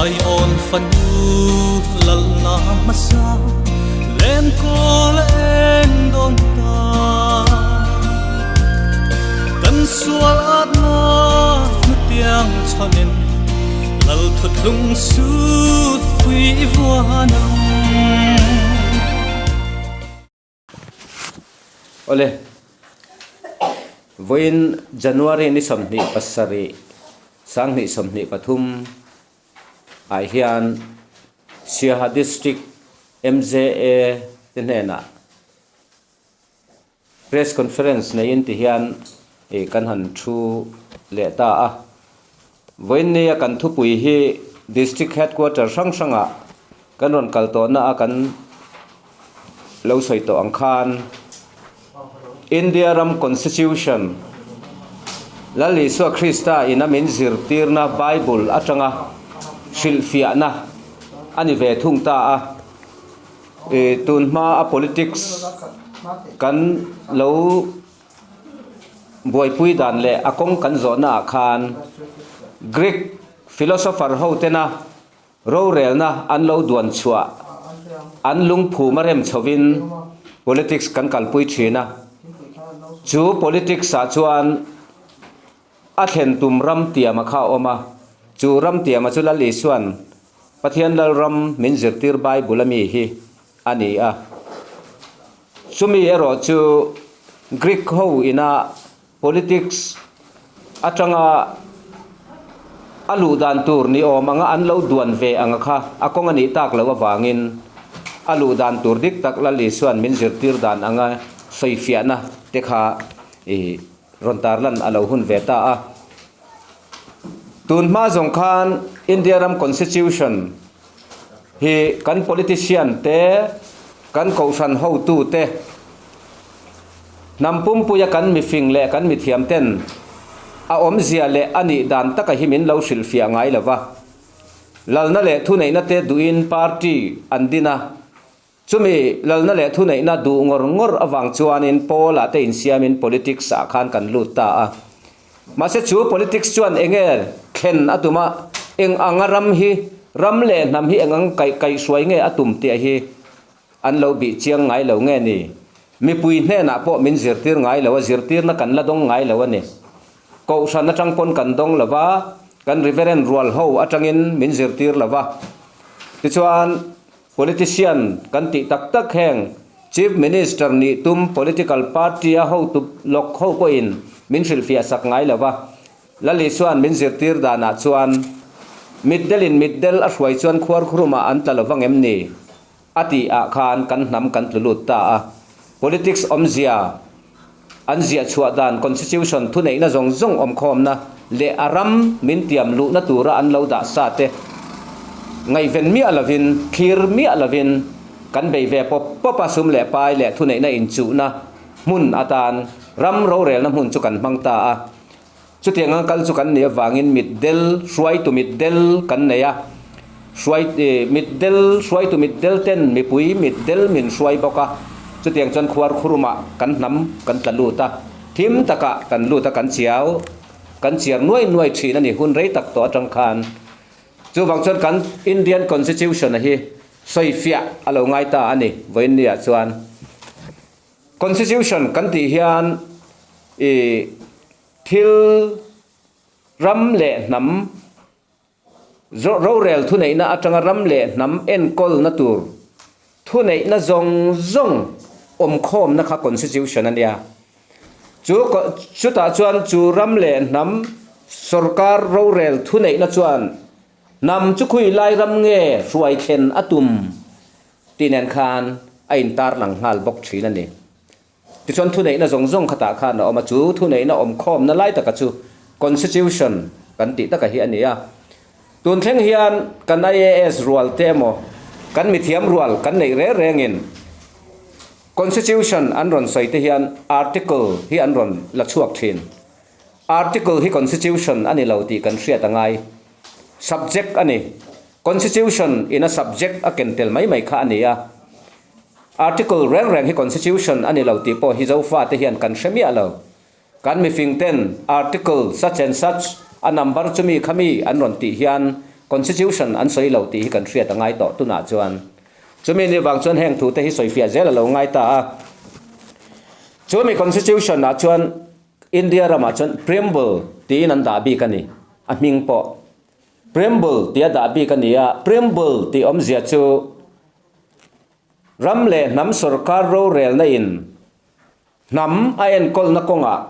Zion fanu lalna hmasa lenkawl a eng dawn ta. Kan sual atna hnutiang chhawnin lal thuthlung sut pui i vuan ang. Awle, vawiin January ni 27, 2023 ah hian Siaha District MJA te hnenah Press Conference neiin ti hian ih kan han thu leh ta a. Vawiin nia kan thupui hi District Headquarter hrang hrangah kan rawn kal tawhna a kan lo sawi tawh ang khan India ram Constitution Lal Isua Krista ina min zirtirna Bible atanga hrilhfiahna a ni ve thung ta a. Ih tun hma a politics kan lo buaipui dan leh a kawng kan zawhna ah khan Greek philosopher ho tena rorelna an lo duan chhuah an lungphum a rem chhovin politics kan kalpui thin a, chu politics ah chuan a thlen tum ram tiama kha a awm a, chu ram tiama chu Lal Isuan Pathian Lalram min zirtir Bible ami hi a ni a. Chumi erawh chu Greek ho ina politics atanga a luh dan tur ni awm anga an lo duan ve anga kha a kawng a nih tak loh avangin a luh dan tur dik tak Lal Isuan min zirtir dan anga sawifiahna te kha i rawn tarlan a lo hun ve ta a. Tun hma zawng khan India ram Constitution hi kan politician te, kan kohhran hotu te, hnam pumpuia kan mifing leh kan mithiam ten a awmzia leh a nih dan taka hi min lo hrilhfiah ngai lo va. Lalna leh thuneihna te duhin party an din a, Chumi lalna leh thuneihna duh ngawr ngawr avang chuanin Paul-a te insiamin politics ah khan kan lut ta a. Mahse chu politics chuan enge thlen a tum a, eng anga ram hi, ram leh hnam hi eng ang kaih kaihhruai nge a tum tih hi an lo bih chiang ngai lo nge ni? Mipui hnenah pawh min zirtir ngai lo a, zirtirna kan la dawng ngai lo a ni. Kohhran atang pawn kan dawng lo va, kan Reverend rual ho atangin min zirtir lo va. Tichuan. Politician kan tih tak tak heng Chief Minister nih tum political party a hotu lawk ho pawhin min hrilhfiah sak ngai lo va. Lali chuan min zirtir danah chuan mitdelin mitdel a hruai chuan khuarkhurumah an tla lo vang em ni? a tih ah khan kan hnam kan tlu lut ta a. Politics awmzia an ziah chhuah dan Constitution thuneihna zawng zawng awmkhawmna leh a ram min tiam luhna tura an lo dah sa te ngaihven miah lovin, thlir miah lovin kan bei ve pawp pawp a, sum leh pai leh thuneihna inchuhna hmun atan ram rorelna hmun chu kan hmang ta a. Chutiang ang kal chu kan nih avangin mitdel hruaitu mitdel kan nei a, hruai mitdel hruaitu mitdel ten mipui mitdel min hruai bawk a, chutiang chuan khuar khurumah kan hnam kan tla lut a, thim takah kan lut a kan chiau kan chiar nuai nuai thin a ni hun rei tak tawh atang khan. Chuvang chuan kan Indian Constitution a hi sawifiah a lo ngai ta a ni vawiinniah chuan. Constitution kan tih hian i thil ram leh hnam rorel thuneihna atanga ram leh hnam enkawlna tur thuneihna zawng zawng awmkhawmna kha Constitution a nia. Chu chutah chuan chu ram leh hnam sorkar rorel thuneihna chuan hnam chu khui lai ram nge hruai thlen a tum Tih nen khan a intarlang nghal bawk thin a ni. Tichuan thuneihna zawng zawng khatah khan a awm a, chu thuneihna awmkhawmna lai taka chu Constitution kan tih taka hi a ni a. Tun thleng hian kan IAS rual te emaw kan mithiam rual kan neih reng rengin Constitution an rawn sawi te hian Article hi an rawn la chhuak thin. Article hi Constitution a ni lo tih kan hriat a ngai. Subject a ni. Constitution in a subject a ken tel mai mai kha a ni a. Article reng reng hi Constitution a ni lo tih pawh hi Zofa te hian kan hre miah lo. Kan mifing ten Article such and such a number chumi khami an rawn tih hian Constitution an sawi lo tih hi kan hriat a ngai tawh tunah chuan. Chumi ni vang chuan heng thute hi sawifiah zel a lo ngai ta a. Chumi Constitution ah chuan India ramah chuan Preamble tiin an dah bik a ni, a hming pawh. Preamble tia dah bik a ni a, Preamble tih awmzia chu ram leh hnam sorkar rorelna in hnam a enkawlna kawngah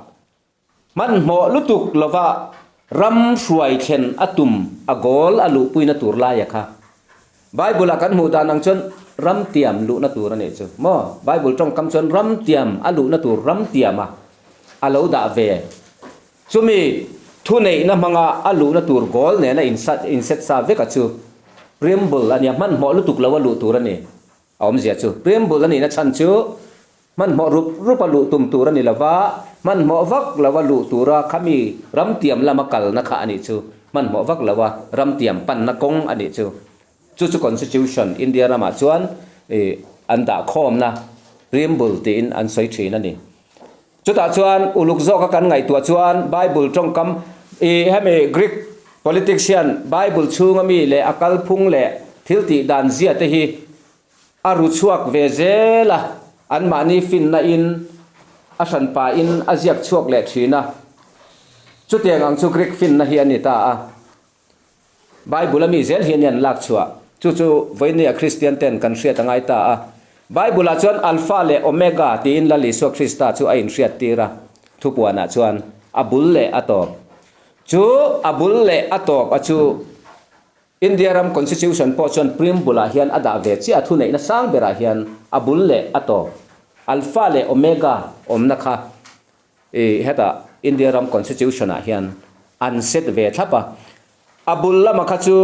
Hmanhmawh lutuk lova ram hruai thlen a tum a goal a luhpuina tur laia kha. Bible-ah kan hmuh dan ang chuan ram tiam luhna tur a nih chu maw? Bible tawngkam chuan ram tiam a luhna tur ram tiama a lo dah ve. Chumi thuneihna hmanga a luhna tur goal nena inset sa veka chu preamble a nia, hmanhmawh lutuk lo a luh tur a ni. A awmzia chu preamble a nihna chhan chu Hmanhmawh rup rupa luh tum tur a ni lova, hmanhmawh vak lova luh tura khami ramtiam lama kalna kha a nih chu. Hmanhmawh vak lova ramtiam panna kawng a nih chu. Chu chu Constitution India ramah chuan an dah khawmna preamble tiin an sawi thin a ni. Chutah chuan uluk zawka kan ngaihtuah chuan Bible tawngkam i hemi Greek politics hian Bible chhunga mi leh a kalphung leh thil tih dan zia te hi A ru chhuak ve zel a, anmahni finna in a hranpa in a ziak chhuak leh thin a. Chutiang ang chu Greek finna hi a ni ta a. Bible a mi zel hi a ni an lak chhuah. Chu chu vawinia Kristian ten kan hriat a ngai ta a. Bible ah chuan Alpha leh Omega tiin Lal Isua Krista chu a inhriat tir a, thupuanah chuan a bul leh a tawp. Chu a bul leh a tawp a chu India ram Constitution pawh chuan preamble ah hian a dah ve chiah a, thuneihna sang berah hian a bul leh a tawp, Alpha leh Omega awmna kha i hetah India ram Constitution ah hian an set ve thlap a. A bul lama kha chu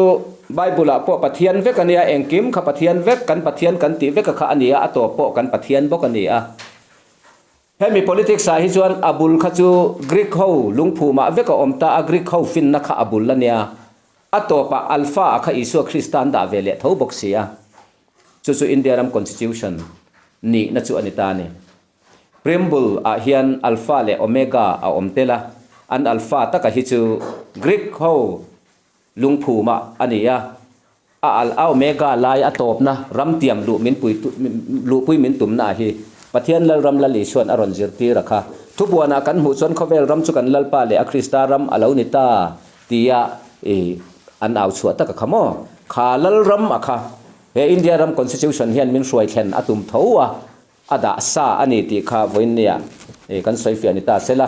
Bible ah pawh Pathian vek a nia, engkim kha Pathian vek, kan Pathian kan tih veka kha a ni a, a tawp pawh kan Pathian bawk a ni a. Hemi politics ah hi chuan a bul kha chu Greek ho lungphumah vek a awm ta a, Greek ho finna kha a bul a nia. A tawpah Alpha a kha Isua Krista an dah ve leh tho bawk si a, chu chu India ram Constitution nihna chu a ni ta a ni. Preamble ah hian Alpha leh Omega a awm tel a, an Alpha taka hi chu Greek ho lungphumah a ni a, A al a omega lai a tawpna ram tiam luh min pui luhpui min tumna a hi Pathian Lalram Lal Isuan a rawn zirtir a kha. Thubuanah kan hmuh chuan khawvel ram chu kan Lalpa leh a Krista ram a lo ni ta tia i an au chhuah tak a kha maw? Kha Lalram a kha he India ram Constitution hian min hruai thlen a tum tho a, a dah sa a ni tih kha vawiinnia i kan sawi fiah ni ta sela.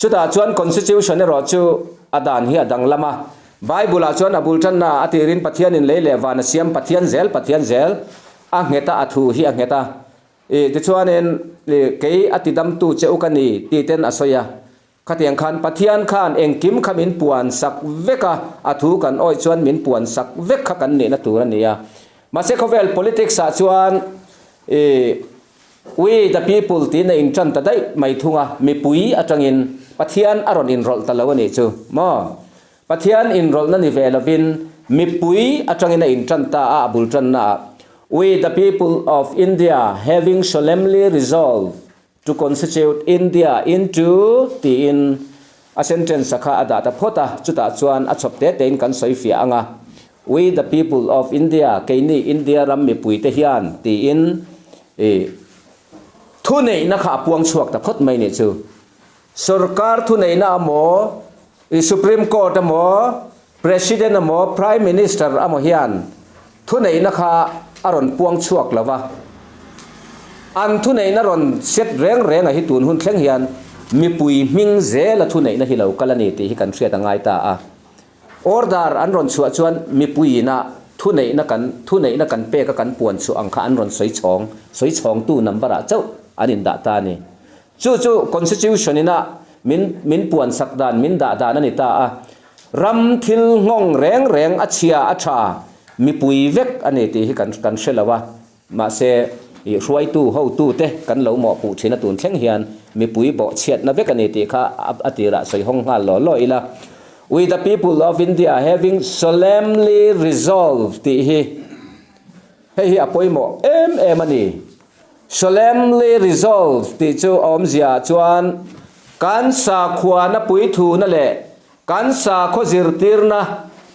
Chutah chuan Constitution erawh chu a dan hi a danglam a. Bible-ah chuan a bul tanna a tirin Pathianin lei leh van a siam, Pathian zel, Pathian zel a nghet a, a thu hi a nghet a. I tichuanin i kei a tidamtu che u ka ni tih ten a sawi a. Khatiang khan Pathian khan engkim kha min puan sak vek a, a thu kan awih chuan min puan sak vek kha kan nihna tur a ni a. Mahse khawvel politics-ah chuan i We the people tiin a inṭan ta daih mai thung a, mipui aṭangin Pathian a rawn inrawlh ta lo a nih chu maw? Pathian inrawlhna ni ve lovin mipui aṭangin a inṭan ta a, a bul ṭannaah We the people of India having solemnly resolved to constitute India into tiin a sentence a kha a dah ta phawt a, chutah chuan a chhawp te tein kan sawi fiah ang a, We the people of India, keini India ram mipuite hian tiin i thuneihna kha a puang chhuak ta phawt mai nih chu. Sorkar thuneihna amaw, i Supreme Court amaw, President amaw, Prime Minister amaw hian thuneihna kha a rawn puang chhuak lo va. An thuneihna rawn set reng reng a hi tun hun thleng hian mipui hming zela thuneihna hi lo kal a ni tih hi kan hriat a ngai ta a. Order an rawn chhuah chuan mipuiina thuneihna kan thuneihna kan pek a kan puan chhuah ang kha an rawn sawi chhawng, sawi chhawngtu number ah chauh an indah ta a ni. Chu chu Constitution ina min min puan sak dan, min dah dan a ni ta a. Ram thil nghawng reng reng a chhia a tha mipui vek a ni tih hi kan kan hre lo a. Mahse, i hruaitu hotute kan lo mawhpuh thin a tun thleng hian mipui bawhchhiatna vek a ni tih kha a tirah sawi hawng nghal law law ila. We the people of India having solemnly resolved tih hi hei hi a pawimawh em em a ni. Solemnly resolved tih chu a awmzia ah chuan kan sakhuana puithuna leh kan sakhaw zirtirna.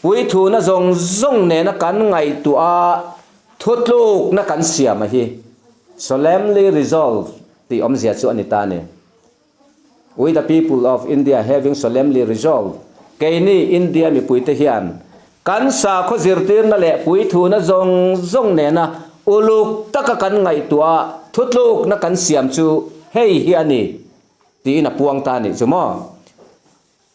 Puithuna zawng zawng nena kan ngaihtuah a, thutlukna kan siam a hi solemnly resolved tih awmzia chu a ni ta a ni. We the people of India having solemnly resolved, keini India mipuite hian kan sakhaw zirtirna leh puithuna zawng zawng nena uluk taka kan ngaihtuah a, thutlukna kan siam chu hei hi a ni tiin a puang ta a nih chu maw?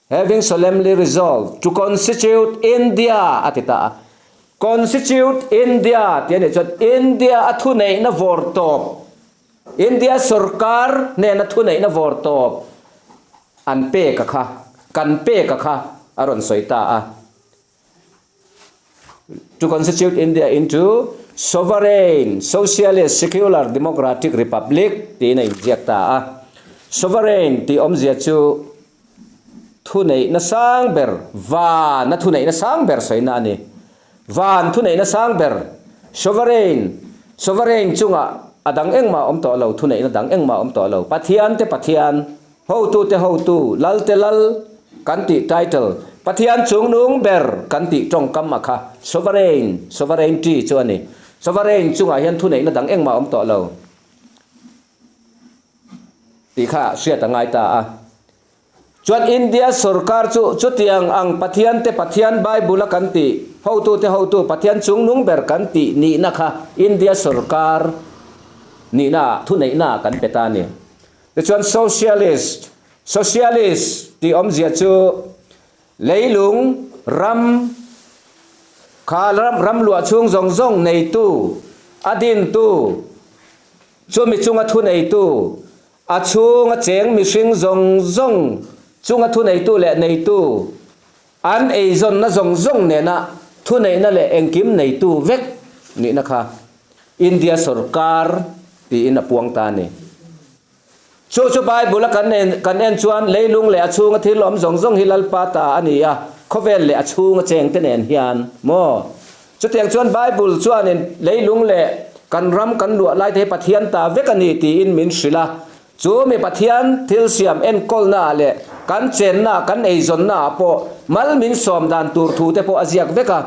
Having solemnly resolved to constitute India a ti ta a. Constitute India tih a nih chuan India a thuneihna vawr tawp, India sorkar hnena thuneihna vawr tawp an pek a kha, kan pek a kha a rawn sawi ta a. To constitute India into sovereign, socialist, secular, democratic republic tiin a inziak ta a. Sovereign tih awmzia chu thuneihna sang ber, van a thuneihna sang ber sawina a ni. Van thuneihna sang ber, sovereign, sovereign chungah a dang engmah a awm tawh lo, thuneihna dang engmah a awm tawh lo. Pathian te Pathian. Hotute hotu, Lalte lal kan tih title, Pathian chungnung ber kan tih tawngkam a kha Sovereign, Sovereignty, chu a ni. Sovereign chungah hian thuneihna dang engmah a awm tawh lo tih kha hriat a ngai ta a. Chuan India sorkar chu chutiang ang Pathiante Pathian Bible a kan tih, hotute hotu, Pathian chungnung ber kan tih nihna kha India sorkar nihna ah, thuneihna ah kan pe ta a ni. Tichuan Socialist, Socialist, tih awmzia chu leilung, ram, kha ram ram luah chhung zawng zawng neitu, a dintu, chumi chunga thuneitu, a chhunga cheng mihring zawng zawng chunga thuneitu leh neitu, an eizawnna zawng zawng nena thuneihna leh engkim neitu vek nihna kha India sorkar tiin a puang ta a ni. Chu chu Bible a kan en kan en chuan leilung leh a chhunga thil awm zawng zawng hi Lalpa ta a ni a, khawvel leh a chhunga chengte nen hian maw? Chutiang chuan Bible chuanin leilung leh kan ram kan luah laite hi Pathian ta vek a ni tiin min hrilh a, chu mi Pathian thil siam enkawlnaah leh kan chennaah kan eizawnnaah pawh mal min sawm dan tur thu te pawh a ziak vek a.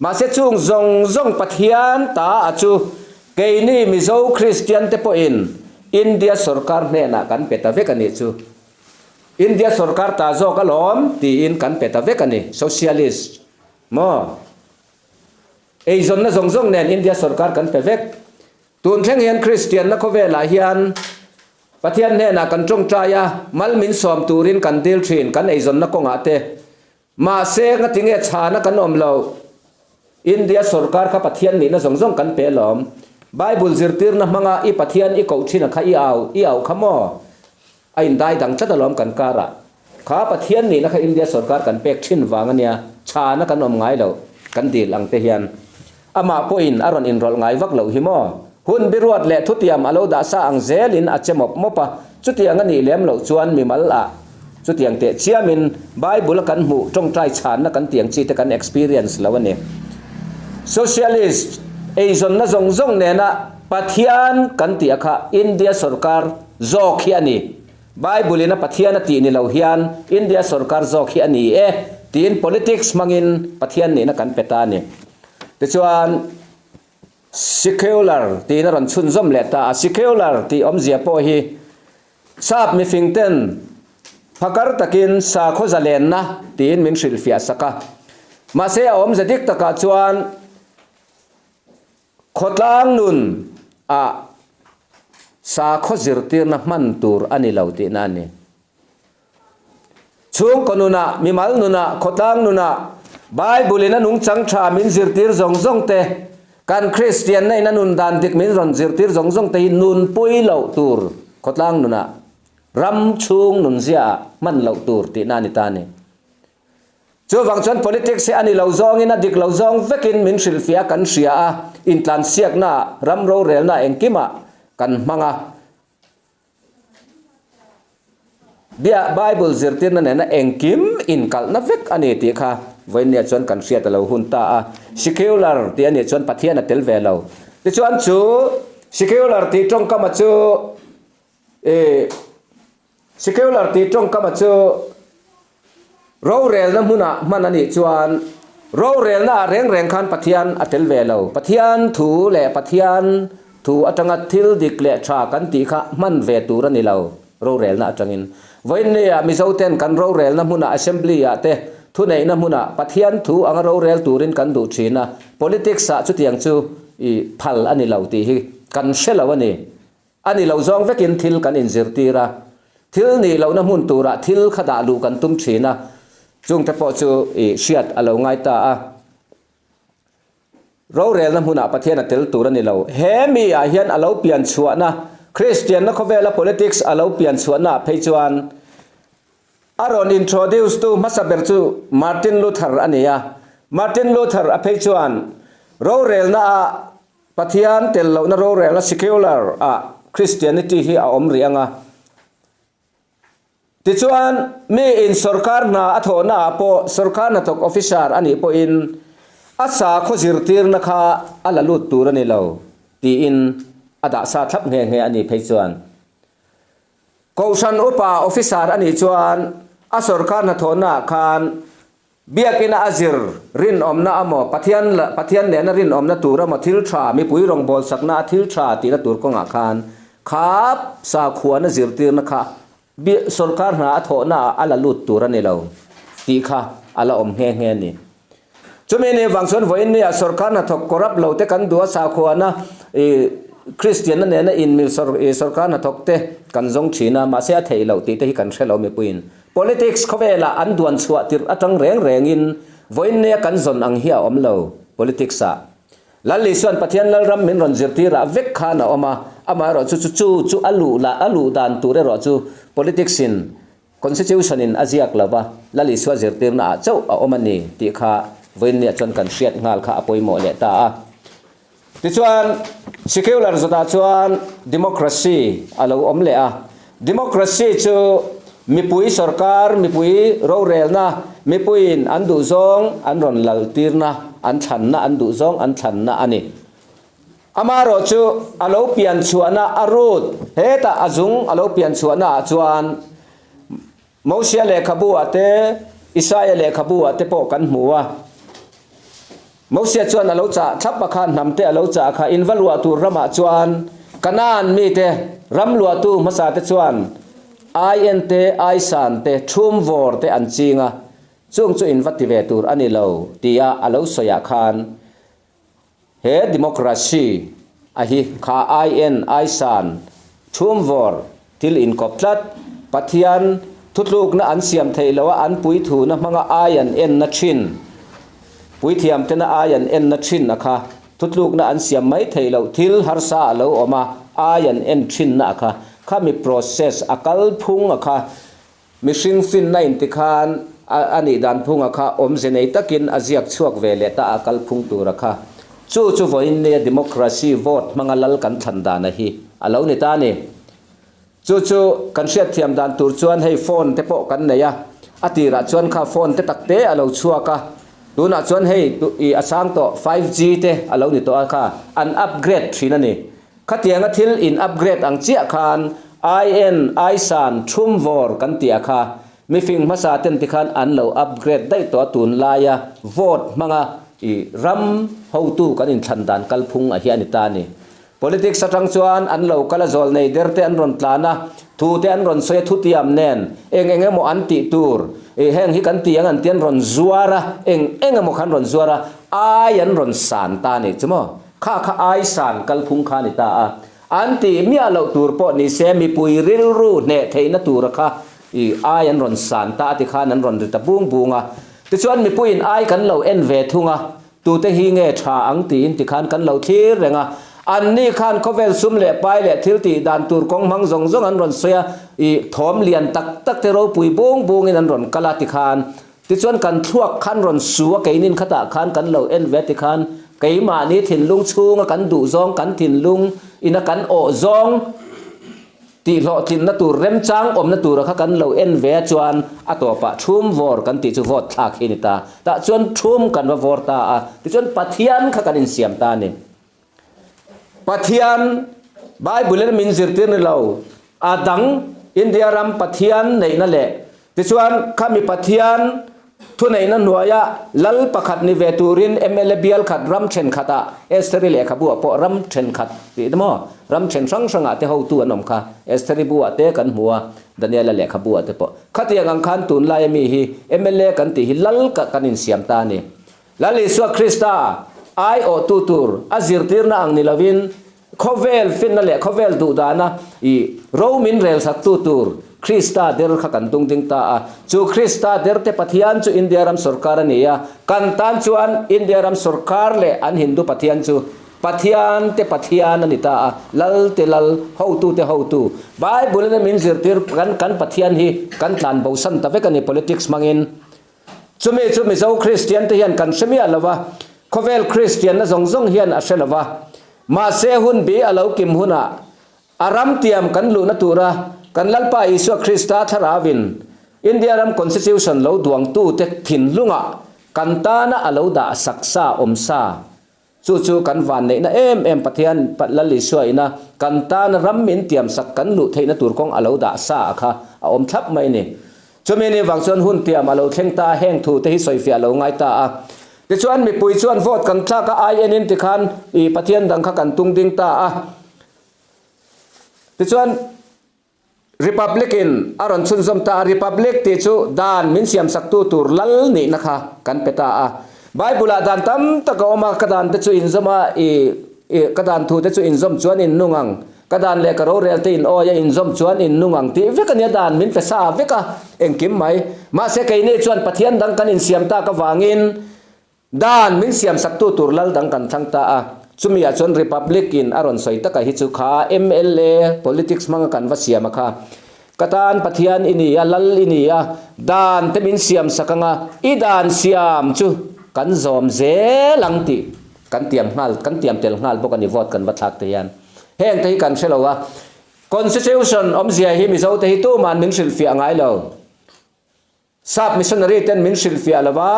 Mahse chung zawng zawng Pathian ta a chu keini Mizo Kristian te pawhin India sorkar hnenah kan pe ta vek a nih chu. India sorkar ta zawk alawm tiin kan pe ta vek a ni. Socialist maw? Eizawnna zawng zawng nen India sorkar kan pe vek. Tun thleng hian Kristianna khawvelah hian Pathian hnenah kan tawngtai a, mal min sawm turin kan dil thin kan eizawnna kawngah te. Mahse, ngatinge chhana kan awm lo? India sorkar kha Pathian nihna zawng zawng kan pe alawm. Bible zirtirna hmanga i Pathian i koh thin a kha i au i auh kha maw? A indai dang tlat alawm kan karah. Kha Pathian nihna kha India sorkar kan pek thin vang ania, chhana kan awm ngai lo, kan dil ang te hian. Amah pawhin a rawn inrawlh ngai vak loh hi maw? Hun biruat leh thutiam a lo dah sa ang zelin a che mawp mawp a, chutiang a nih lem loh chuan mimal ah chutiang teh chiamin Bible a kan hmuh tawngtai chhanna kan tiang chi te kan experience lo a ni. Socialist eizawnna zawng zawng nena Pathian kan tih a kha India sorkar zawk hi a ni. Bible in a Pathian a tih ni lo hian India sorkar zawk hi a ni e tiin politics hmangin Pathian nihna kan pe ta a ni. Tichuan secular tiin a rawn chhunzawm leh ta a. Secular tih awmzia pawh hi sap mifing ten phakar takin sakhaw zalenna tiin min hrilhfiah sak a. Mahse a awmze dik takah chuan Khawtlang nun ah sakhaw zirtirna hman tur a ni lo tihna a ni. Chhungkaw nunah, mimal nunah, khawtlang nunah Bible in a nungchang tha min zirtir zawng zawng te, kan Kristianna in a nun dan dik min rawn zirtir zawng zawng te hi nunpui loh tur khawtlang nunah, ram chhung nunzia ah hman loh tur tihna a ni ta a ni. Chuvang chuan politics hi a ni lo zawngin a dik lo zawng vekin min hrilhfiah a kan hria a, intlansiaknaah, ram rorelnaah engkimah kan hmang a. Bia Bible zirtirna nena engkim inkalhna vek a ni tih kha vawiinniah chuan kan hriat a lo hun ta a. Secular tih a nih chuan Pathian a tel ve lo. Tichuan chu secular tih tawngkama chu ih Secular tih tawngkama chu rorelna hmunah hman a nih chuan Rorelna ah reng reng khan Pathian a tel ve lo. Pathian thu leh Pathian thu atanga thil dik leh tha kan tih kha hman ve tur a ni lo rorelna atangin. Vawiinnia Mizoten kan rorelna hmunah Assembly ah te thuneihna hmunah Pathian thu anga rorel turin kan duh thin a, politics ah chutiang chu i phal a ni lo tih hi kan hre lo a ni. A ni lo zawng vekin thil kan inzirtir a, thil nih lohna hmun turah thil kha dah luh kan tum thin a, chungte pawh chu i hriat a lo ngai ta a. Rorelna hmunah Pathian a tel tur a ni lo. He mi ah hian a lo pian chhuahna, Kristianna khawvela politics a lo pian chhuahna ah phei chuan a rawn introduce tu hmasa ber chu Martin Luther a ni a. Martin Luther a phei chuan rorelna ah Pathian tel lohna rorelna secular ah Christianity hi a awm rih anga. Tichuan, mi in sorkar hna a thawhna ah pawh sorkar hnathawk officer a nih pawhin a sakhaw zirtirna kha a la lut tur a ni lo tiin a dah sa thlap nghe nghe a nih phei chuan. Kohhran upa officer a nih chuan a sorkar hnathawhna ah khan Biakina a zir rinawmna amaw, Pathian Pathian nena rinawmna tur amaw thil tha, mipui rawngbâwl sakna a thil tha tihna tur kawngah khan kha sakhuana zirtirna kha sorkar hna a thawhnaah a la lut tur a ni lo tih kha a la awm nghe nghe a ni. Chumi ni vang chuan vawiin nia sorkar hnathawk corrupt lo te kan duh a, sakhuana Kristianna nena inmil sorkar hnathawk te kan zawng thin a, mahse a theih loh tih te hi kan hre lo mipuiin. Politics khawvelah an duan chhuah tirh atang reng rengin vawiinnia kan zawn ang hi a awm lo. Politics ah Lal Isuan Pathian Lalram min rawn zirtirah vek khan a awm a, amaherawh chu chu chu chu a luh lah a luh dan tur erawh chu politics in Constitution in a ziak lo va, Lal Isua zirtirna ah chauh a awm a ni tih kha vawiinnia chuan kan hriat nghal kha a pawimawh leh ta a. Tichuan, secular zawtah chuan democracy a lo awm leh a. Democracy chu mipui sorkar, mipui rorelna, mipuiin an duhzawng an rawn laltirna, an thlanna, an duhzawng an thlanna a ni. Amaherawh chu a lo pian chhuahna a root, hetah a zung a lo pian chhuahna ah chuan Mosia lehkhabu ah te, Isaia lehkhabu ah te pawh kan hmu a. Mosia chuan a lo chah thlap a kha, hnam te a lo chah a kha, in va luah tur ramah chuan Kanaan mite, ram luahtu hmasa te chuan Ai-en te, Ai-san te, Thumvawr te an ching a, chung chu in va ti ve tur a ni lo, tia a lo sawi ah khan He democracy a hi kha IN Aisan chhumvawr thil inkawp tlat, Pathian thutlukna an siam theih loh a an puithuna hmanga ai an enna thin, puithiam tena ai an enna thin a kha thutlukna an siam mai theih loh thil harsa a lo awm a ai an en thinna a kha khami process a kalphung a kha Mihring finna inti khan a nih dan phunga kha awmze nei takin a ziak chhuak ve leh ta a kalphung tura kha. Chu chu vawiin nia democracy vote hmanga lal kan thlan dana hi a lo ni ta a ni. Chu chu kan hriatthiam dan tur chuan hei phone te pawh kan nei a, a tirah chuan kha phone te takte a lo chhuak a, tunah chuan hei i a sang tawh 5G te a lo ni tawh a kha an upgrade thin a ni. Khatianga thil in upgrade ang chiah khan IN, Aisan, Thumvawr kan tih a kha mifing hmasa ten ti khan an lo upgrade daih tawh a tunlaia vote hmanga i ram hotu kan inthlan dan kalphung a hi a ni ta a ni. Politics atang chuan an lo kal a zawl nei der te an rawn tlan a, thu te an rawn sawi a thutiam nen eng eng emaw an tih tur i heng hi kan ti ang an ti an rawn zuar a, eng eng emaw kha an rawn zuar a, ai an rawn san ta a nih chu maw. Kha kha aisan kalphung kha a ni ta a, an tih miah loh tur pawh ni se mipui rilru hneh theihna tura kha i ai an rawn san ta a ti khan an rawn ri ta bung bung a. Tichuan mipuiin ai kan lo en ve thung a, tute hi nge tha ang tiin ti khan kan lo thlir reng a. Anni khan khawvel sum leh pai leh thil tih dan tur kawng hmang zawng zawng an rawn sawi a, i thawm lian tak tak te ropui bung bungin an rawn kal a ti khan Tichuan kan thluak khan rawn su a, keinin khatah khan kan lo en ve tikhan keimahni thinlung chhunga kan duh zawng, kan thinlung ina kan awh zawng tih hlawhtlinna tur remchang awmna tura kha kan lo en ve a chuan a tawpah thum vawr kan tih chu vote thlak hi a ni ta. Tah chuan thum kan va vawr ta a, tichuan Pathian kha kan insiam ta a ni. Pathian Bible in min zirtir ni lo, a dang India ram Pathian neihna leh tichuan khami Pathian Thuneihna hnuaia lal pakhat ni ve turin mla bial khat ram thenkhatah Estheri lehkhabu ah pawh ram thenkhat tih te maw ram then hrang hrangah te hotu an awm kha Estheri bu ah te kan hmu a Daniela lehkhabu ah te pawh khatiang ang khan tunlaia mi hi mla kan tih hi lal ka kan insiam ta a ni. Lal Isua Krista aiawhtu tur a zirtirna ang ni lovin Khawvel finna leh khawvel duhdana i ro min relsaktu tur Krista der kha kan tung ding ta a. Chu Krista der te Pathian chu India ram sorkar a ni a, kan tan chuan India ram sorkar leh an Hindu Pathian chu Pathian te Pathian a ni ta a, Lal te Lal, hotu te hotu. Bible in a min zirtir kan kan Pathian hi kan tlan bosan ta vek a ni politics hmangin. Chumi chu Mizo Kristian te hian kan hre miah lo va, khawvel Kristianna zawng zawng hian a hre lo va. Mahse hun bi a lo kim hunah a ram tiam kan luhna tura kan Lalpa Isua Krista thlarauin India ram Constitution lo duangtute thinlungah kan tana a lo dah sak sa awm sa Chu chu kan van neihna em em Pathian Lal Isua ina kan tana ram min tiam sak kan luh theihna tur kawng a lo dah sa a kha a awm thlap mai ni. Chumi ni vang chuan hun tiam a lo thleng ta a, heng thu te hi sawifiah a lo ngai ta a. Tichuan mipui chuan vote kan thlak a, ai enin tikhan i Pathian dang kha kan tung ding ta a. Tichuan. Republic in a rawn chhunzawm ta a, Republic tih chu dan min siamsaktu tur lal nihna kha kan pe ta a. Bible ah dan tam tak a awm a, ka dan te chu inzawm a, i ka dan thu te chu inzawm chuan in nung ang, ka dan leh ka rorel te in awi a inzawm chuan in nung ang tih vek a nia, dan min pe sa vek a engkim mai. Mahse keini chuan Pathian dang kan insiam tak avangin Dan min siamsaktu tur lal dang kan thlang ta a, chumi ah chuan Republic in a rawn sawi taka hi chu kha mla politics hmanga kan va siam a kha. Ka tan Pathian i ni a, lal i ni a, dan te min siamsak anga i dan siam chu kan zawm zel ang tih kan tiam nghal, kan tiam tel nghal bawk a ni vote kan va thlak te hian. Heng te hi kan hre lo a, Constitution awmzia hi Mizo te hi tuman min hrilhfiah ngai lo. Sap missionary ten min hrilhfiah lo va,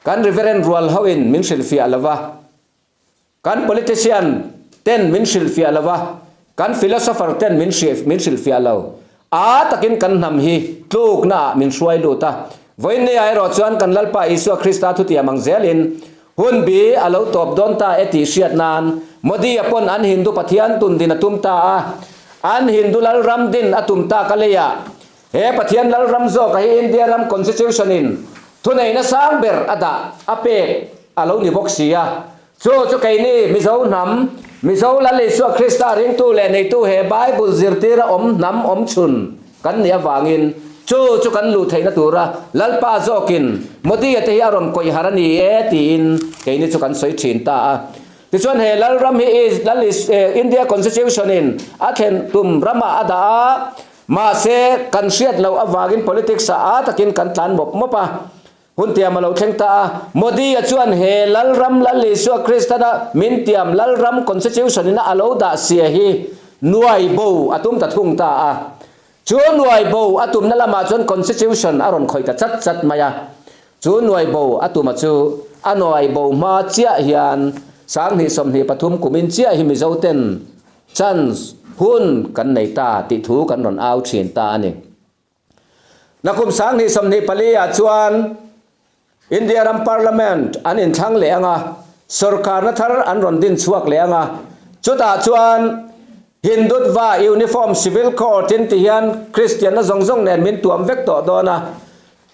kan Reverend rual hoin min hrilhfiah lo va, kan politician ten min hrilhfiah lo va, kan philosopher ten min min hrilhfiah lo. A takin kan hnam hi tlukna ah min hruai lut a. Vawiinni ah erawh chuan kan Lalpa Isua Krista thutiam ang zelin hun bi a lo tawp dawn ta e tih hriat nan Modi-a pawn an Hindu Pathian tun din a tum ta a, an Hindu Lalram din a tum tak a leiah He Pathian Lalram zawka hi India ram Constitution in thuneihna sang ber a dah a pek a lo ni bawk si a. Chu chu keini Mizo hnam, Mizo Lal Isua Krista ringtu leh neitu he Bible zirtira awm hnam awm chhun kan nih avangin chu chu kan luh theihna tura Lalpa zawkin Modi-a te hi a rawn kawih har a ni e tiin keini chu kan sawi thin ta a. Tichuan he Lalram hi Lal India Constitution in a thlen tum ramah a dah a, Mahse, kan hriat loh avangin politics ah aa takin kan tlan mawp mawp a. Hun tiam a lo thleng ta a. Modi-a chuan he Lalram Lal Isua Kristana min tiam Lalram Constitution ina a lo dah sia hi nuai bo a tum ta thung ta a. Chu nuai bo a tumna lamah chuan Constitution a rawn khawih ta chat chat mai a. Chu nuai bo a tuma chu a nuai bo hma chiah hian 2023 kumin chiah hi Mizoten Chance, hun kan nei ta tih thu kan rawn au thin ta a ni. Nakum 2024 ah chuan India ram Parliament an inthlang leh ang a, sorkarna thar an rawn din chhuak leh ang a, chutah chuan Hindutva Uniform Civil Code in ti hian Kristianna zawng zawng nen min tuam vek tawh dawn a,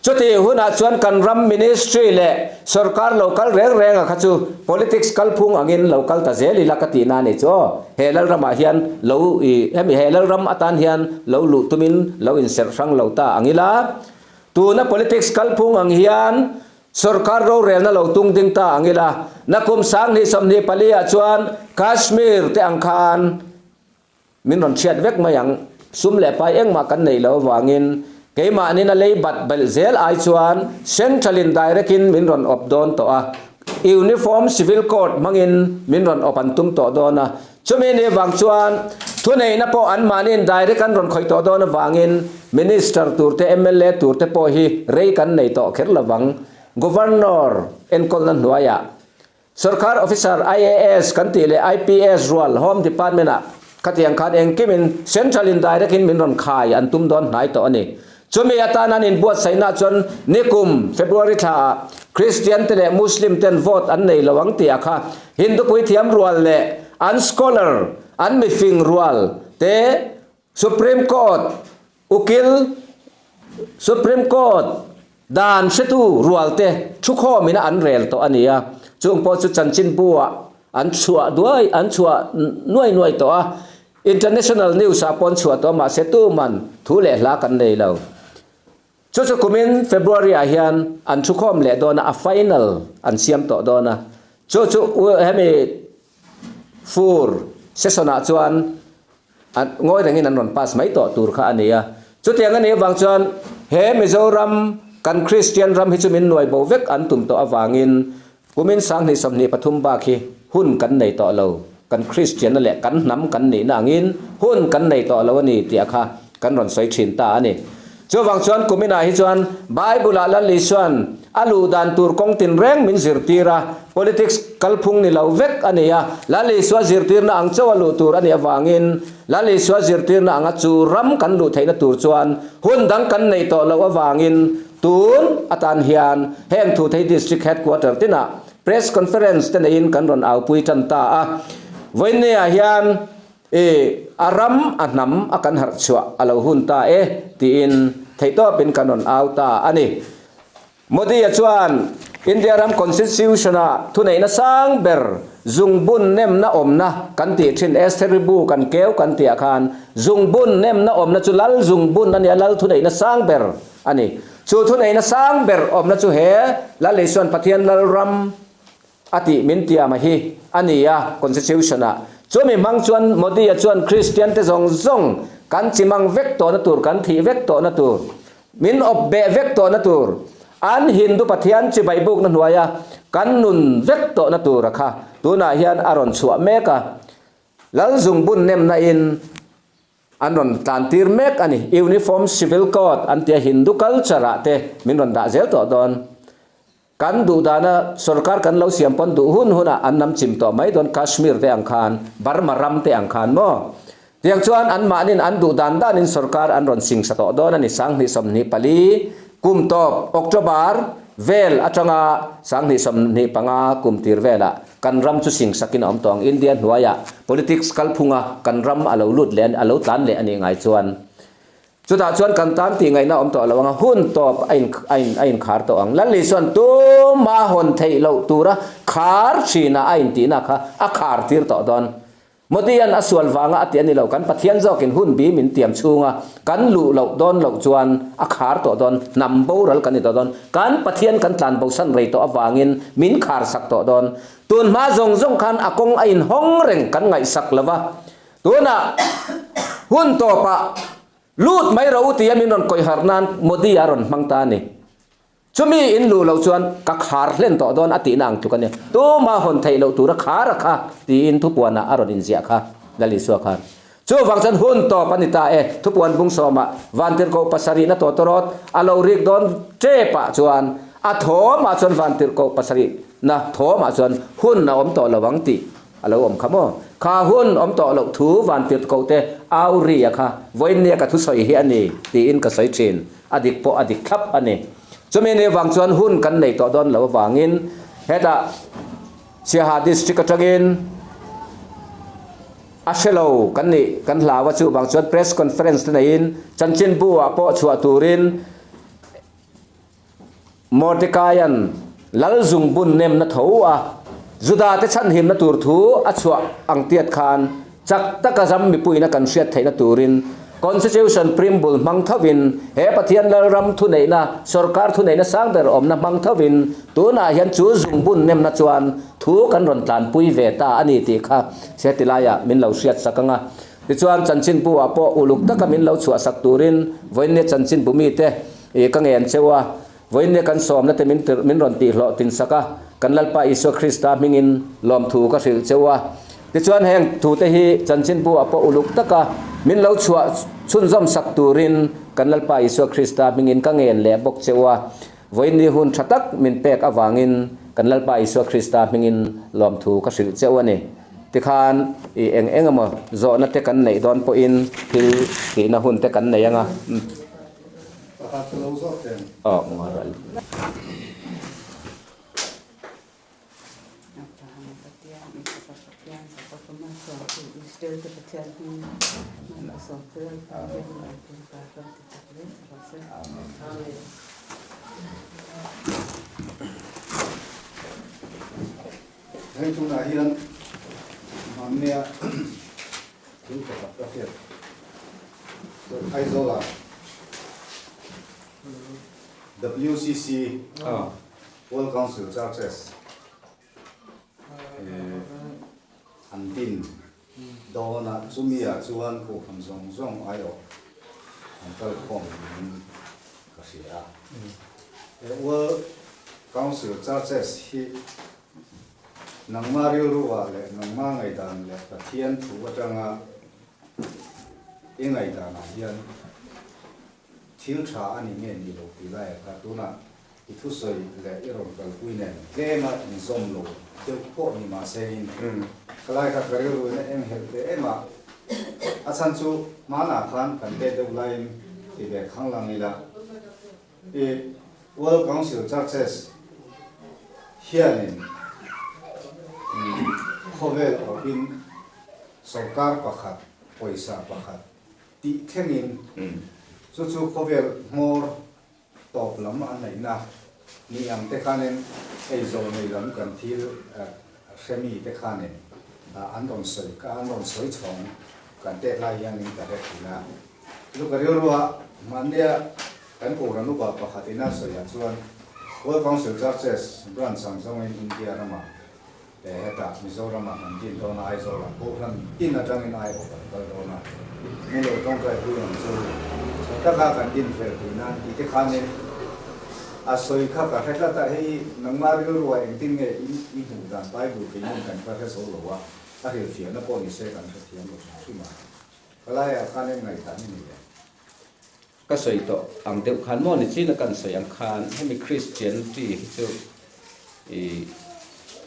Chutih hunah chuan kan ram ministry leh sorkar lo kal reng renga kha chu politics kalphung angin lo kal ta zel ila ka tihna a ni chu aw. He Lalramah hian lo i hemi he Lalram atan hian lo luh tumin lo inserh hrang lo ta ang ila. Tuna politics kalphung ang hian sorkar rorelna lo tung ding ta ang ila. Nakum 2024 ah chuan Kashmir te ang khan Min rawn chhiat vek mai ang. Sum leh pai engmah kan neih loh avangin keimahnin a lei bat belh zel ai chuan Central in direct in min rawn awp dawn tawh a, Uniform Civil Code hmangin min rawn awp an tum tawh dawn a. Chumi ni avang chuan thuneihna pawh anmahniin direct an rawn khawih tawh dawn avangin Minister tur te mla tur te pawh hi rei kan nei tawh kher lovang. Governor enkawlna hnuaiah Sorkar officer IAS kan tih leh IPS rual Home Department ah khatiang khan engkimin Central in direct in min rawn khai an tum dawn hnai tawh a ni. Chumi atan an inbuatsaihna chuan nikum February thlaah Christian te leh Muslim ten vote an nei lo ang tih a kha Hindu puithiam rual leh an scholar, an mifing rual te Supreme Court ukil, Supreme Court dan hretu rual te thukhawmin a an rel tawh a ni a, chung pawh chu chanchinbu ah an chhuah duai an chhuah nuai nuai tawh a, International news ah pawh an chhuah tawh a mahse tuman thu leh hla kan nei lo. Chu chu kumin February ah hian an thukhawm leh dawn a, a final an siam tawh dawn a, chu chu hemi fur session ah chuan An ngawi rengin an rawn pass mai tawh tur kha a ni a. Chutiang a nih avang chuan he Mizoram kan Kristian ram hi chu min nuai bo vek an tum tawh avangin kumin 2023 bak hi hun kan nei tawh lo, kan Kristianna leh kan hnam kan nihna angin hun kan nei tawh lo a ni tih a kha kan rawn sawi thin ta a ni. Chuvang chuan kuminah hi chuan Bible-ah Lal Isua'n a luh dan tur kawng tinreng min zirtir a, politics kalphung ni lo vek a ni a, Lal Isua zirtirna ang chauh a luh tur a nih avangin Lal Isua zirtirna anga chu ram kan luh theihna tur chuan hun dang kan neih tawh loh avangin tun atan hian heng Thuthei District Headquarter tinah Press Conference te neiin kan rawn aupui tan ta a. Vawiinniah hian I a ram a hnam a kan harh chhuah a lo hun ta e tiin theihtawpin kan rawn au ta a ni. Modi-a chuan India ram Constitution-a thuneihna sang ber zungbun nemna awmna kan tih thin Esther-i bu kan keu kan tihah khan zungbun nemna awmna chu lal zungbun a ni a, lal thuneihna sang ber a ni. Chu thuneihna sang ber awmna chu he Lal Isua'n Pathian lal ram A tih min tiam a hi a ni a, Constitution ah. Chumi hmang chuan Modi-a chuan Kristian te zawng zawng kan chimang vek tawhna tur, kan thih vek tawhna tur, min awp beh vek tawhna tur, an Hindu Pathian chibai bukna hnuaia kan nun vek tawhna tur a kha tunah hian a rawn chhuah mek a. Lal zungbun nemna in an rawn tlan tir mek a ni. Uniform Civil Code an tia Hindu culture ah te min rawn dah zel tawh dawn. Kan duh dana sorkar kan lo siam pawn duh hun hunah an nam chim tawh mai dawn Kashmir te ang khan, Burma ram te ang khan maw? Tiang chuan an mahnin an duh dan danin sorkar an rawn singsa tawh dawn a ni 2024 kum tawp October vel atanga 2025 kum tir velah kan ram chu singsakin a awm tawh ang India hnuaiah politics kalphunga kan ram a lo lut leh a lo tlan leh a nih ngai chuan Chutah chuan kan tan tih ngaihna awm tawh lo ang a, hun tawp a in a in a inkhar tawh ang. Lalli chuan tuma hawn theih loh tura khar thinah a intihna kha a khar tir tawh dawn. Modi-a'n a sual vanga a ti a ni lo, kan Pathian zawkin hun bi min tiam chhunga kan luh loh dawn loh chuan a khar tawh dawn, hnam boral kan ni tawh dawn. Kan Pathian kan tlan bosan rei tawh avangin min khar sak tawh dawn. Tun hma zawng zawng khan a kawng a inhawng reng kan ngaihsak lo va, Tunah hun tawpah lut mai rawh u tia min rawn kawih harh nan Modi a rawn hmang ta a ni. Chumi in luh loh chuan ka khar hlen tawh dawn a tihna ang tluk a nia. Tuma hawn theih loh tura khar a kha tiin thupuanah a rawn inziah kha Lal Isua khan. Chuvang chuan hun tawp a ni ta e. Thupuan bung sawmah Vantirhkoh pasarihna tawtawrawt a lo rik dawn tepah chuan a thawmah chuan Vantirhkoh pasarihna thawmah chuan hun a awm tawh lo ang tih A lo awm kha maw? Kha hun awm tawh loh thu van tirh koh te au ri a kha vawiinnia ka thusawi hi a ni tiin ka sawi thin. A dik pawh a dik thlap a ni. Chumi ni avang chuan hun kan nei tawh dawn lo avangin hetah Siaha District atangin a hre lo kan nih kan hlau a chuvang chuan Press Conference te neiin chanchinbu ah pawh chhuah turin Mordekaia'n lal zungbun nemna tho a Judate chhanhimna tur thu a chhuah ang tiat khan chak taka ram mipuiina kan hriat theihna turin Constitution Preamble hmang thovin he Pathian Lalram thuneihna sorkar thuneihna sang ber awmna hmang thovin tunah hian chu zungbun nemna chuan thu kan rawn tlanpui ve ta a ni tih kha heti laiah min lo hriat sak ang a. Tichuan chanchinbu ah pawh uluk taka min lo chhuah sak turin vawiinnia chanchinbu mite I ka ngen cheu a, vawiinnia kan sawmna te min min rawn tih hlawh tin sak a, kan Lalpa Isua Krista hmingin lawmthu ka hrilh cheu a. Tichuan heng thu te hi chanchinbu ah pawh uluk taka min lo chhuah chhunzawm sak turin kan Lalpa Isua Krista hmingin ka ngen leh bawk cheu a. Vawiinni hun tha tak min pek avangin kan Lalpa Isua Krista hmingin lawmthu ka hrilh cheu a ni. Tikhan i eng eng emaw zawhna te kan neih dawn pawhin thil tihna hun te kan nei anga. Pakhat ka lo zawt teng. Aw ngaral. Hei tunah hian hmannia thil pakhat ka hriat Aizawlah WCC World Council Churches an din dawn a, chumi ah chuan kohhran zawng zawng aiawh an kal khawm niin ka hria a. He World Council Churches hi nangma rilru ah leh nangma ngaihdan leh Pathian thu atanga i ngaihdan ah hian Thil tha a ni nge ni lo tih lai a kha tunah i thusawi leh i rawn kalpui nen tlema inzawm lo deuh pawh ni mahse in khalai kha ka rilru in a eng helh ve em a, a chhan chu hmanah khan kan tet deuh laiin ti ve khang lang ila i World Council Churches hianin khawvel awpin sorkar pakhat pawisa pakhat tih thlengin chu chu khawvel hmawr tawp lam an neihna ni ang te khanin eizawl nei lam kan thil hremi te khanin an rawn sawi ka an rawn sawi chhawng kan tet lai hianin ka hre thin a. Chu ka rilrua mahnia kan Kohhran upa pakhat ina sawiah chuan World Council Churches branch ang zawngin India ramah He hetah Mizoramah kan din dawn a, Aizawlah Kohhran tin atangin aiawh kan kal dawn a, hmun lo tawngtai pui ang chu tha taka kan din fel tih nan tih te khanin a sawi kha ka hre tlat a, hei nangmah rilruah engtin nge i hmuh dan Bible keinin kan va hre zo lo a, a hrilhfiahna pawh ni se kan hrethiam lo hrim hrim a, khalaiah khanin ngaihdan i nei em? Ka sawi tawh ang deuh khan maw ni chin a kan sawi ang khan hemi Christianity hi chu i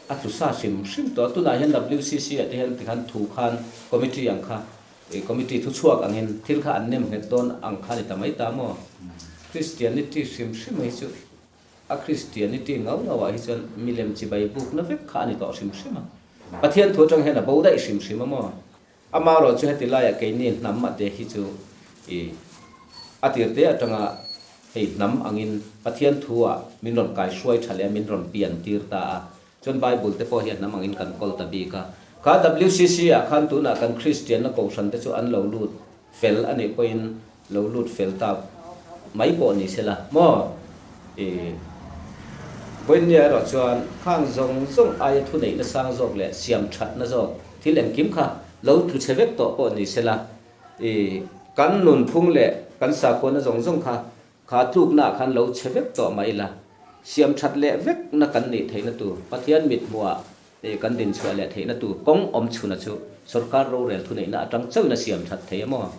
a tlu sa hrim hrim tawh a, tunah hian WCC ah te hian tikhan thu khan committee ang kha i committee thu chhuak angin thil kha an nem nghet dawn ang kha ni ta mai ta maw. Christianity hrim hrim hi chu a Christianity ngau ngau ah hi chuan milem chibai bukna vek kha a ni tawh hrim hrim a, Pathian thu atang hian a bo daih hrim hrim a maw. Amaherawh chu heti laiah keini hnam a te hi chu i a tir te atanga hei hnam angin Pathian thu ah min rawn kai hruai tha leh a, min rawn pian tir ta a, chuan Bible te pawh hi a hnam angin kan kawl ta bik a. Kha WCC ah khan tunah kan Kristianna kohhran te chu an lo lut fel a nih pawhin lo lut fel ta mai pawh ni sela maw i Vawinia erawh chuan khang zawng zawng aia thuneihna sang zawk leh siam thatna zawk thil engkim kha lo tlu chhe vek tawh pawh ni sela i kan nunphung leh kan sakhuana zawng zawng kha kha tluknaah khan lo chhe vek tawh mah ila siam that leh vekna kan nih theihna tur Pathian mithmuhah Hei kan dinchhuah leh theihna tur kawng awm chhuna chu sorkar rorel thuneihna atang chauhin a siam that thei a maw?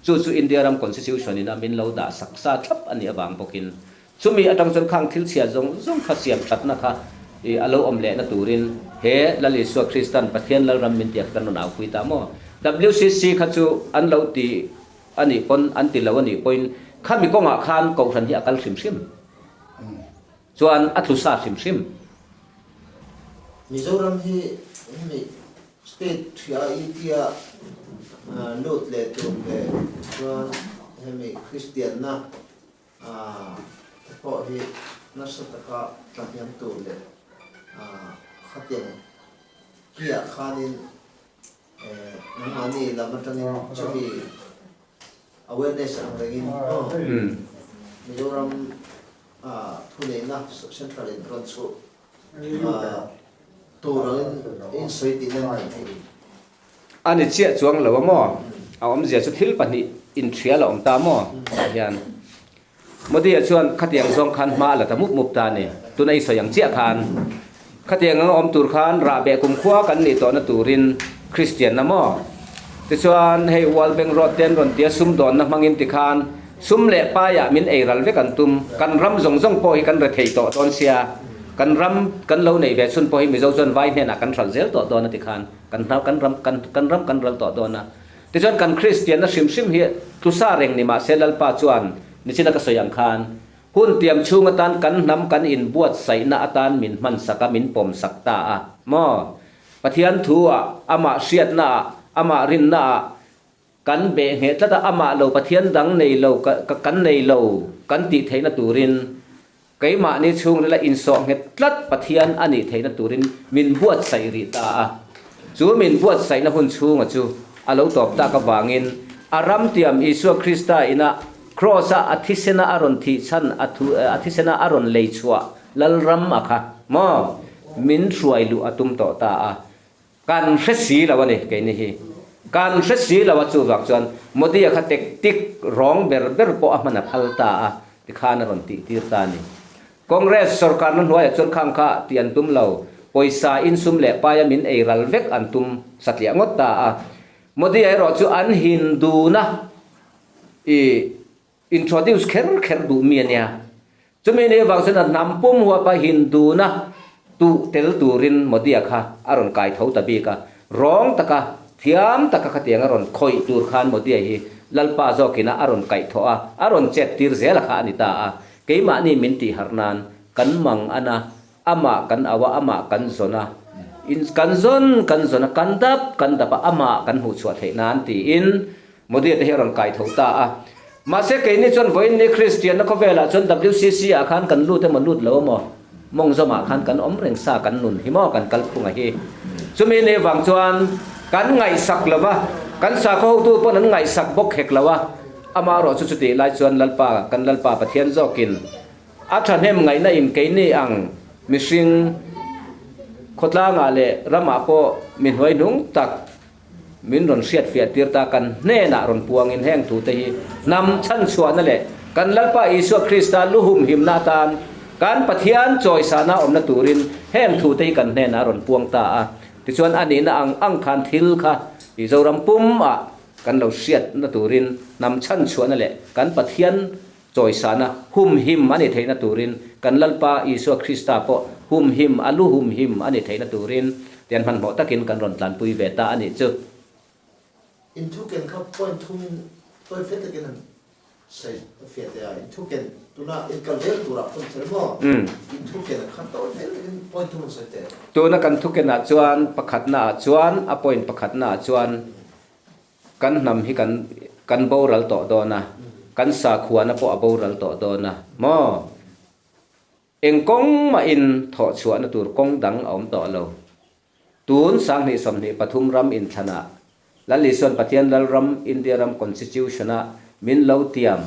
Chu chu India ram Constitution in a min lo dah sak sa thlap a nih avang bawkin chumi atang chuan khang thil chhia zawng zawng kha siam thatna kha i a lo awm lehna turin he Lal Isua Kristan Pathian Lalram min tiak kan rawn aupui ta maw? WCC kha chu an lo ti a nih pawn an ti lo a nih pawhin khami kawngah khan Kohhran hi a kal hrim hrim chuan a tlu sa hrim hrim. Mizoram hi hemi state thia i tia lut leh tur leh chuan hemi Kristianna te pawh hi nasa taka tlahniam tur leh khatiang kiah khanin nangmahni lam atangin chumi awareness ang rengin Mizoram thuneihna central in rawn chhuh tur angin in sawi tihna a ni thei. A ni chiah chuang lo a maw? A awmzia chu thil pahnih inhrial a awm ta maw? Tah hian Modi-a chuan khatiang zawng khan hma a la ta mup mup ta a ni. Tuna i sawi ang chiah khan khatiang anga awm tur khan rahbeh kumkhua kan nih tawhna turin Kristianna maw? Tichuan hei World Bank Road te an rawn tia sumdawnna hmangin tikhan sum leh paiah min ei ral vek an tum. Kan ram zawng zawng pawh hi kan rethei tawh dawn sia, kan ram kan lo neih ve chhun pawh hi Mizo chuan vai hnenah kan hralh zel tawh dawn a tikhan kan kan ram kan ram kan ral tawh dawn a. Tichuan kan Kristianna hrim hrim hi tlusa reng ni mahse Lalpa chuan. Nichina ka sawi ang khan hun tiam chhung atan kan hnam kan inbuatsaihna atan min hmansak a, min pawmsak ta a maw? Pathian thu ah, amah hriatna ah, amah rinna ah kan beh ngheh tlat a, amah lo Pathian dang nei lo kan nei lo kan tih theihna turin Keimahni chhungrila insawh nghet tlat Pathian a nih theihna turin min buatsaih rih ta a. Chu min buatsaihna hun chhunga chu a lo tawp tak avangin a ram tiam Isua Krista ina Kraws-a a thisena a rawn thih chhan a thu a thisena a rawn lei chhuah Lalram a kha maw min hruai luh a tum tawh ta a. Kan hre si lo a ni keini hi. Kan hre si lo a chuvang chuan Modi-a kha tactic rawng ber ber pawh a hman a phal ta a tikhan a rawn tih tir ta a ni. Congress sorkarna hnuaiah chuan khang kha tih an tum lo, pawisa insum leh paia min ei ral vek an tum satliah ngawt ta a. Modi-a erawh chu an Hindu-na i introduce kher kher duh mi a nia. Chumi ni avang chuan a hnam pum huapa Hindu-na tuh tel turin Modi-a kha a rawn kai tho ta bik a. Rawng taka, thiam taka khatiang a rawn khawih tur khan Modi-a hi Lalpa zawkina a rawn kaih thawh a, a rawn chet tir zel a kha a ni ta a. Keimahni min tih harh nan kan mang an a, amah kan au a, amah kan zawn a, in kan zawn kan zawn a, kan dap kan dap a, amah kan hmuh chhuah theih nan tiin Modi-a te hi a rawn kai tho ta a. Mahse keini chuan vawiin ni Kristianna khawvelah chuan WCC ah khan kan lut emaw lut lo emaw mawngzawmah khan kan awm reng sa kan nun hi maw kan kalphunga hi. Chumi ni vang chuan kan ngaihsak lo va, kan sakhaw hotu pawn an ngaihsak bawk hek lo a. Amaherawh chu chutih lai chuan Lalpa kan Lalpa Pathian zawkin a thahnem ngaihna in keini ang mihring khawtlangah leh ramah pawh mi hnuaihnung tak Min rawn hriatfiah tir ta kan hnenah rawn puangin heng thute hi hnam chhanchhuahna leh kan Lalpa Isua Krista lu humhimna atan kan Pathian chawisana awmna turin heng thute hi kan hnenah rawn puang ta a. Tichuan a nihna ang ang khan thil kha Mizoram pumah kan lo hriatna turin hnam chhanchhuahna leh kan Pathian Chawisana humhim a ni theihna turin kan Lalpa Isua Krista pawh humhim, a lu humhim a ni theihna turin tian hmanhmawh takin kan rawn tlanpui ve ta a nih chu. Inthuken kha point thumin tawi fe takin an sawi fiah teh a, inthuken tuna inkal vel turah pawh an sawi maw? Inthuken kha tawi fel takin point thum an sawi teh. Tuna kan thukenah chuan pakhatnaah chuan a point pakhatnaah chuan Kan hnam hi kan kan boral tawh dawn a, kan sakhuana pawh a boral tawh dawn a maw? Eng kawng mahin thawh chhuahna tur kawng dang a awm tawh lo. Tun 2023 ram inthlanah Lal Isuan Pathian Lalram India ram Constitution-a min lo tiam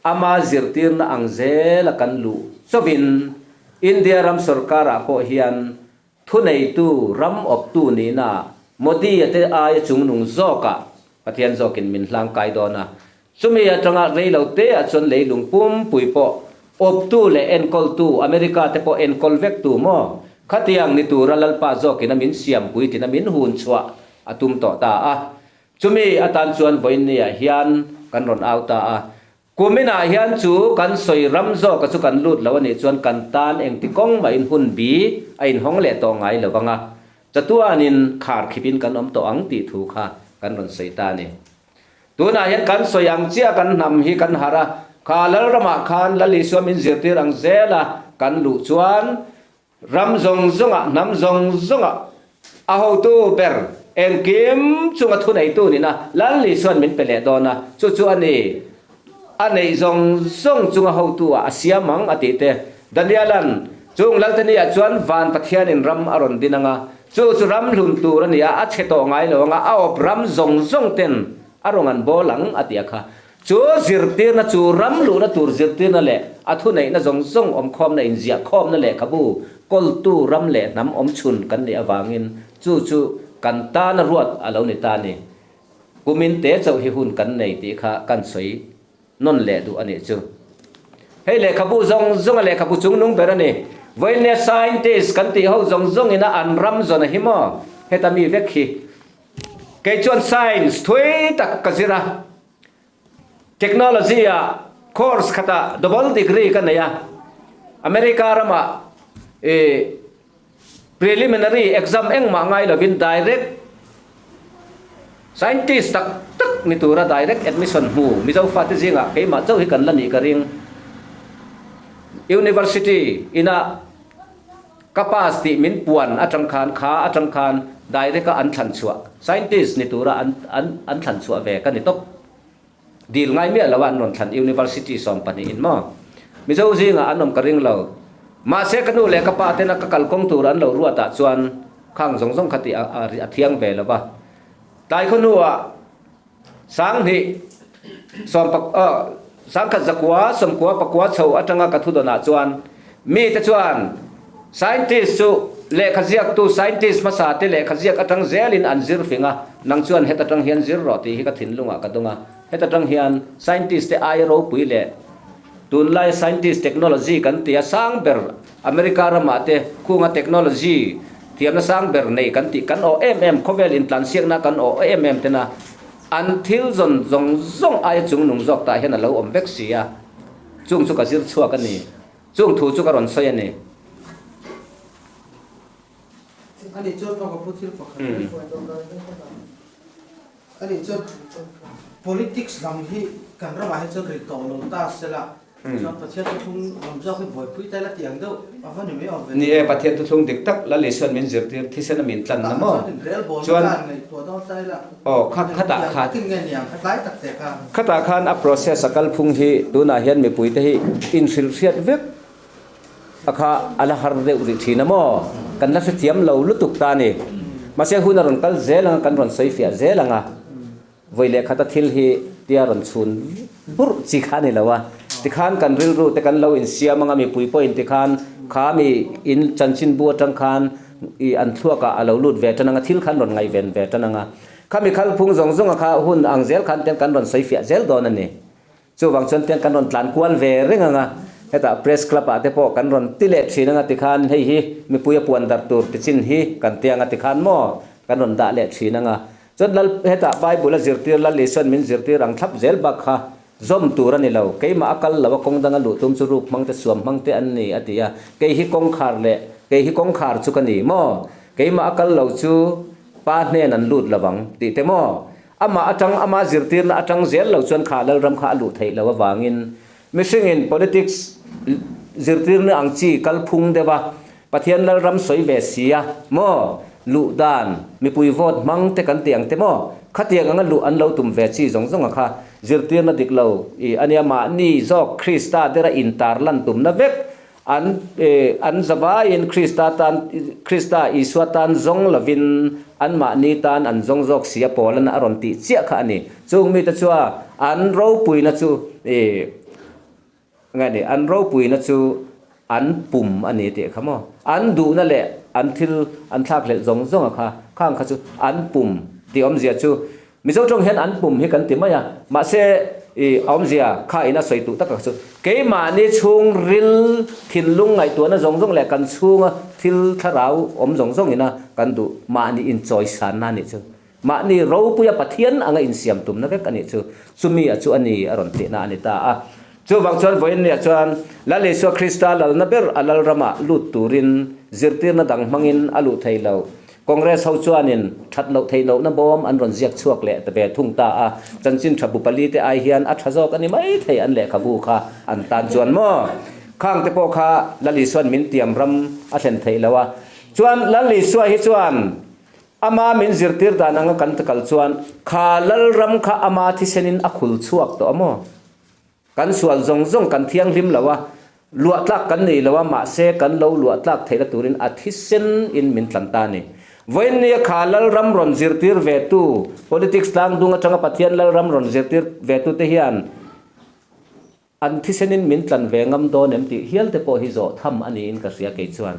ama zirtirna ang zela kan luh chauhin India ram sorkarah pawh hian Thuneitu, ram awptu nihna Modi-a te aia chungnung zawkah Pathian zawkin min hlangkai dawn a. Chumi atanga rei lo teah chuan leilung pumpui pawh awptu leh enkawltu, America te pawh enkawl vektu maw? Khatiang ni tura Lalpa zawkin a min siampui tina min hun chhuah a tum tawh ta a. Chumi atan chuan vawiinniah hian kan rawn au ta a. Kuminah hian chu kan sawi ram zawka chu kan lut lo a nih chuan kan tan engti kawng mahin hun bi a inhawng leh tawh ngai lo vang a, chatuanin khar khipin kan awm tawh ang tih thu kha kan rawn sawi ta a ni. Tunah hian kan sawi ang chiah kan hnam hi kan harh a, kha Lalramah khan Lal Isua min zirtir ang zela kan luh chuan Ram zawng zawngah, hnam zawng zawngah a hotu ber engkim chunga thuneitu nihna Lal Isua'n min pe leh dawn a, chu chu a ni. A neih zawng zawng chunga hotu ah a siam ang a tih te. Daniela'n, Chung Laltania chuan van Pathianin ram a rawn din ang a, chu chu ram hlun tur a ni a, a chhe tawh ngai lo ang a, a awp ram zawng zawng ten a rawn an bawl ang a tih a kha. Chu zirtirna chu ram luhna tur zirtirna leh a thuneihna zawng zawng awmkhawmna inziahkhawmna lehkhabu kawltu ram leh hnam awmchhun kan nih avangin chu chu kan tana ruat a lo ni ta a ni. Kumin te chauh hi hun kan nei tih kha kan sawi nawn leh duh a nih chu. Hei lehkhabu zawng zawnga lehkhabu chungnung ber a ni. Vawiinnia scientist kan tih ho zawng zawngina an ram zawn a hi maw? Heta mi vek hi. Kei chuan science thui tak ka zir a. Technology ah course khatah double degree ka nei a, America ramah ih preliminary exam engmah ngai lovin direct scientist tak tak. ni tura direct admission hmu Mizo fate zingah keimah chauh hi kan la nih ka ring. University ina ka pass tih min puan atang khan kha atang khan direct a an thlan chhuah scientist ni tura an an an thlan chhuah ve ka ni tawp. Dil ngai miah lo a an rawn thlan University 12 in maw? Mizo zingah an awm ka ring lo. Mahse ka nu leh ka pa tena ka kalkawng tur an lo ruat ah chuan khang zawng zawng kha tih a thiang ve lo va. Tlai khaw hnuah 2000 10 90 pakua chho atanga ka thudawn ah chuan mite chuan Scientist chu lehkha ziaktu scientist hmasa te lehkha ziak atang zelin an zir fing a, nang chuan heta tang hian zir rawh tih hi ka thinlungah ka dawng a. Heta tang hian scientist te aia ropui leh tunlaia scientist technology kan tia sang ber America ramah te khunga technology thiamna sang ber nei kan tih kan awh em em khawvel intlansiakna kan awh em em tena an thil zawn zawng zawng aia chungnung zawk tah hian a lo awm vek si a, chung chu ka zir chhuak a ni. Chung thu chu ka rawn sawi a ni. Ani chuan ka pu thil pakhat Ani chuan politics lam hi kan ramah hi chuan ri tawh lo ta sela chuan Pathian thuthlung lam zawk hi buaipui ta ila tih ang deuh a va ni mai awm ve. Ni e, Pathian thuthlung dik tak Lal Isuan min zirtir thisen a min tlan na maw? Chuan aw kha khatah khan khatah khan a process a kalphung hi tunah hian mipuite hi inhrilhhriat vek a kha a la har deuh rih thin a maw? Kan la hrethiam lo lutuk ta a ni. Mahse hun a rawn kal zel ang a, kan rawn sawi fiah zel ang a. Vawi leh khata thil hi tia rawn chhun burh chi kha a ni lo a, tikhan kan rilru te kan lo insiam anga mipui pawhin tikhan kha mi in chanchinbu atang khan i an thluakah a lo lut ve tan anga thil khan rawn ngaihven ve tan anga khami khalphung zawng zawnga kha hun ang zel khan ten kan rawn sawi fiah zel dawn a ni. Chuvang chuan tiang kan rawn tlan kual ve reng ang a, hetah Press Club ah te pawh kan rawn ti leh thin ang a tikhan hei hi mipui a puan darh tur tichin hi kan ti ang a tikhan maw kan rawn dah leh thin ang a. Chuan lal hetah Bible a zirtir Lal Isuan min zirtir ang thlap zel bak kha zawm tur a ni lo, keimah a kal lo a kawng dang a luh tum chu ruk hmang te suam hmang te an ni a ti a, kei hi kawngkhar leh kei hi kawngkhar chu ka ni maw keimah a kal lo chu Pa hnen an lut lo ang tih te maw Amah atang, ama zirtirna atang zel lo chuan kha Lalram kha a luh theih loh avangin mihringin politics zirtirna ang chi kalphung deuh a, Pathian Lalram sawi ve si a maw, luh dan, mipui vote hmang te kan tih ang te maw, khatiang anga luh an lo tum ve chi zawng zawng a kha zirtirna dik lo i ania mahni zawk Krista dera intarlan tumna vek An an zavaiin Krista tan Krista Isua tan zawng lovin anmahni tan an zawng zawk si a Paulana a rawn tih chiah kha a ni. Chung mite chua an ropuina chu i nge ni an ropuina chu an pum a ni tih kha maw? An duhna leh an thil an thlakhlelh zawng zawnga kha khang kha chu an pum tih awmzia chu Mizo tawng hian an pum hi kan ti mai a, mahse i awmzia kha in a sawi tuh tak a chu keimahni chhungril thinlung ngaihtuahna zawng zawng leh kan chhunga thil thlarau awm zawng zawng ina kan duh mahni inchawisanna a nih chu. Mahni ropuia Pathian anga insiam tumna vek a nih chu. Chumi a chu a ni a rawn tihna a ni ta a. Chuvang chuan vawiinniah chuan Lal Isua Krista lalna ber a lalramah lut turin zirtirna dang hmangin a luh thei lo. Congress ho chuanin that loh theih lohna bawm an rawn ziak chhuak leh ta ve thung ta a, chanchin tha bu pali te ai hian a tha zawk a ni mai thei an lehkhabu kha an tan chuan maw? Khang te pawh kha Lal Isua'n min tiam ram a thlen theih lo a, chuan Lal Isua hi chuan ama min zirtir dan anga kan kal chuan kha Lalram kha ama thisenin a khul chhuak tawh a maw? Kan sual zawng zawng kan thianghlim lo a, luah tlak kan nei lo a, mahse kan lo luah tlak theihna turin a thisen in min tlan ta a ni. Vawiinnia kha Lalram rawn zirtir ve tu, politics tlangdung atanga Pathian Lalram rawn zirtir ve tu te hian an thisen in min tlan ve ngam dawn em tih hial te pawh hi zawh tham a niin ka hria kei chuan.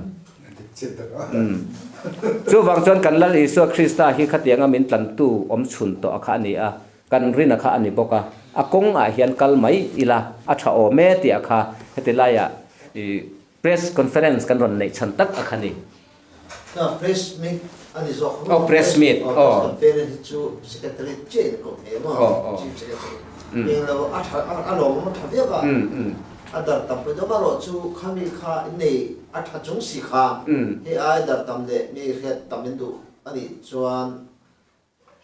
Chuvang chuan kan Lal Isua Krista hi khatianga min tlantu awm chhun tawh a kha a ni a, Kan rina kha a ni bawk a, a kawng ah hian kal mai ila a tha awm e tih a kha heti laiah i press conference kan rawn neih chhan tak a kha ni. Ka press meet a ni zawk. Aw press meet aw. Press conference hi chu secretary chiah in a ko thei a maw chief secretary eng lo a tha a lawmawm a tha viau a, a dar tam pawh erawh chu khami kha innei a tha chung si kha hei ai dar tam leh mi hriat tam in duh a nih chuan.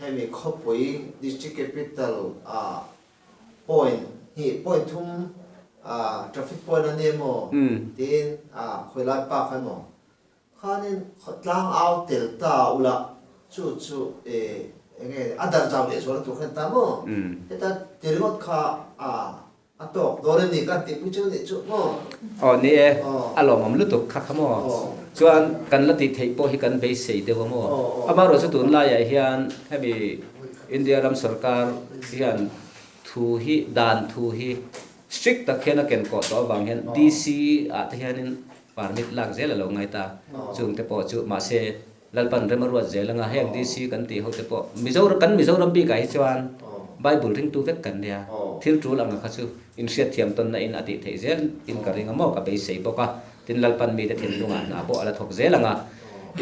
Hemi khawpui district capital ah point hnih point thum ah traffic point a ni emaw tiin ah khawilai park emaw khanin tlang au tel ta ula chu chu eh enge a darh zau leh zual tur khan ta maw heta ti ringawt kha ah A tawk dawn a ni kan tihpui chu nih chu maw? Aw ni e, a lawmawm lutuk kha kha maw? Chuan kan la tih theih pawh hi kan beisei deuh a maw? Amaherawhchu tunlaiah hian hemi India ram sorkar hian thu hi dan thu hi strict tak hian a ken kawh tawh avang hian DC ah te hianin permit lak zel a lo ngai ta. Chungte pawh chu mahse Lalpan rem a ruat zel anga heng DC kan tih ho te pawh Mizoram kan Mizoram bikah hi chuan Bible ringtu vek kan nia thil tul anga kha chu inhriatthiam tawnna in a tih theih zel in ka ring a maw ka beisei bawk a tin Lalpan mite thinlungah hna pawh a la thawk zel anga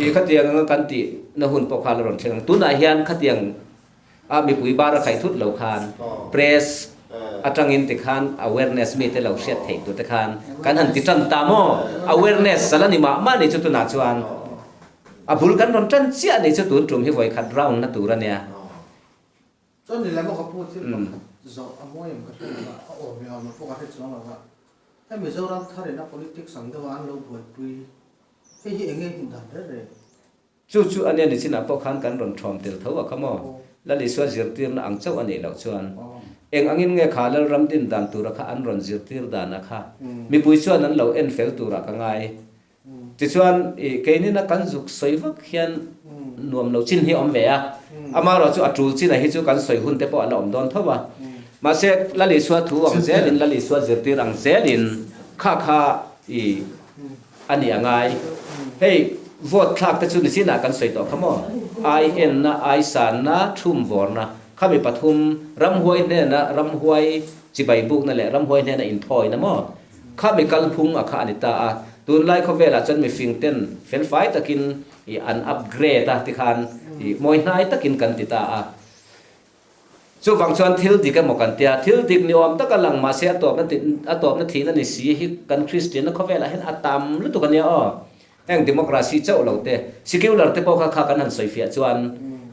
i khatiang anga kan tih na hun pawh kha la rawn thleng ang tunah hian khatiang a mipui bar a khaih thut lo khan press atangin tikhan awareness mite lo hriat theih tur te khan kan han ti tan ta maw awareness sal a ni mah mah ni chu tunah chuan a bul kan rawn tan chiah ni chu tun tum hi vawi khat round na tur a nia. Chuan ni lem a ka pu thil pakhat zawh a mawi em ka hre lo a, a awm leh awm lo pawh ka hre chuang lo a, hei Mizoram thar in a politics ang deuh a an lo buaipui hei hi enge hmuh dan reng reng? Chu chu a nia nichinah pawh khan kan rawn thawm tel tho a kha maw? Lal Isua zirtirna ang chauh a nih loh chuan eng angin nge kha Lalram din dan tura kha an rawn zirtir dan a kha mipui chuan an lo en fel turah ka ngai. Tichuan i keinina kan zuk sawi vak hian nuam lo chin hi a awm ve a, amaherawh chu a tul chinah hi chu kan sawi hun te pawh a la awm dawn tho a. Mahse Lal Isua thu ang zelin Lal Isua zirtir ang zelin kha kha i A ni a ngai. Hei vote thlak te chu nichinah kan sawi tawh kha maw? Ai enna, ai sanna, thum vawrna khami pathum ramhuai hnena ramhuai chibai bukna leh ramhuai hnena inthawina maw? Khami kalphung a kha a ni ta a. Tunlai khawvelah chuan mifing ten felfai takin i an upgrade a tikhan i mawihnai takin kan ti ta a. Chuvang chuan thil dik emaw kan tia, thil dik ni awm taka lang mahse a tawpna a tawpna thihna ni si hi kan Kristianna khawvelah hian a tam lutuk a nia aw. Heng democracy chauh lo te, secular te pawh kha kha kan han sawifiah chuan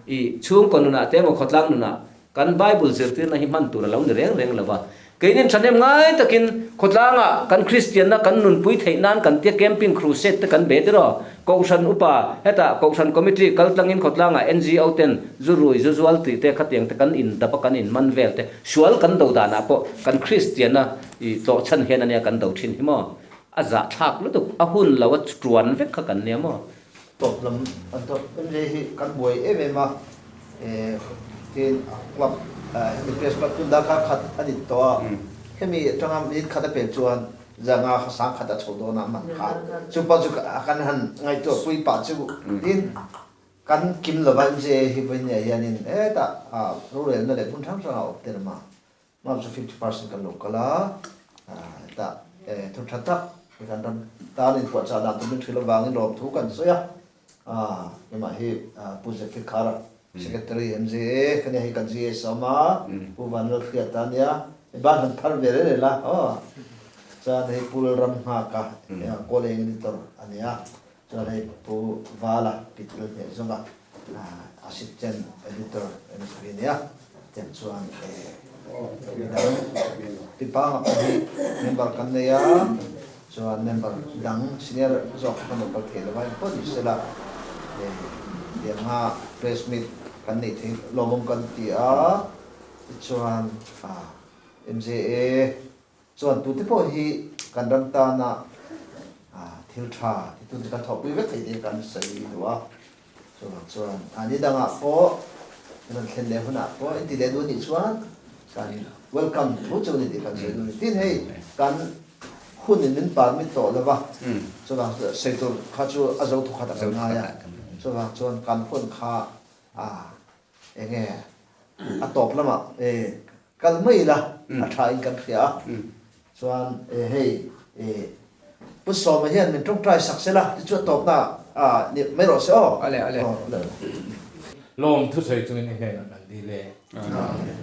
i chhungkaw nunah te emaw khawtlang nunah kan Bible zirtirna hi hman tur a lo ni reng reng lo va. Keinin thahnem ngai takin khawtlangah kan Kristianna kan nunpui theih nan kan tia camping crusade te kan be tiraw? Kohhran upa hetah Kohhran committee kal tlangin khawtlangah NGO ten zu rui zu zual tih te khatiang te kan in dap a kan in man vel te sual kan do danah pawh kan Kristianna i tlawh chhan hian ania kan do thin hi maw? A zahthlak lutuk a hun lo a tuan vek kha kan nia maw? Tawp lam an tawp MJ hi kan buai em em a, tin club hemi press club tun darkar khat a ni tawh a, hemi atanga minute khat a pel chuan zanga kha sang khat a chho dawn a man kha chu pawh chu kan han ngaihtuah pui pah chu tin kan kim lova MJ hi vawinia hianin hetah rorelna leh hmun hrang hrangah awm tel a ma Map chu 50% kan lo kal a, hetah thu tha tak kan ram tan inpuahchah dan tur min hrilh avangin lawmthu kan sawi a, keimah hi Pu Zephyr Khara, Secretary MZA ka nia hei kan GS a awm a, Pu Vanlalhriata a nia, i ban han thar ve rel rel a aw, chuan hei Pu Lalramnghaka Kawleng Editor a nia, chuan hei Pu Vala Pitil Hnehzawma Assistant Editor MSP a nia. Tiang chuan midang Pipanga pawh hi member kan nei a, chuan member dang senior zawk kan rawn kal thei lo a, engpawh ni sela tianga press meet kan neih theih lawmawm kan ti a, tichuan MJA chuan tute pawh hi kan ram tana thil tha titute kan thawhpui vek thei tih kan sawi duh a. Chuvang chuan a ni dangah pawh kan rawn thlen leh hunah pawh inti leh duh anih chuan kan welcome thu chu a ni tih kan sawi duh a ni. Tin hei kan hun in min permit tawh lo va, chuvang chu sawi tur kha chu a zo thawk khat a kan ngai a, chuvang chuan kan hun kha a eng nge a tawp lamah e kal mai ila a tha in kan hria a, Chuan e hei e Pu Sawma hian min tawngtai sak se la tichu a tawpna ah ni mai rawh se aw. Ale ale. Lawm thusawi chungin i hnenah kan dil e. Amen.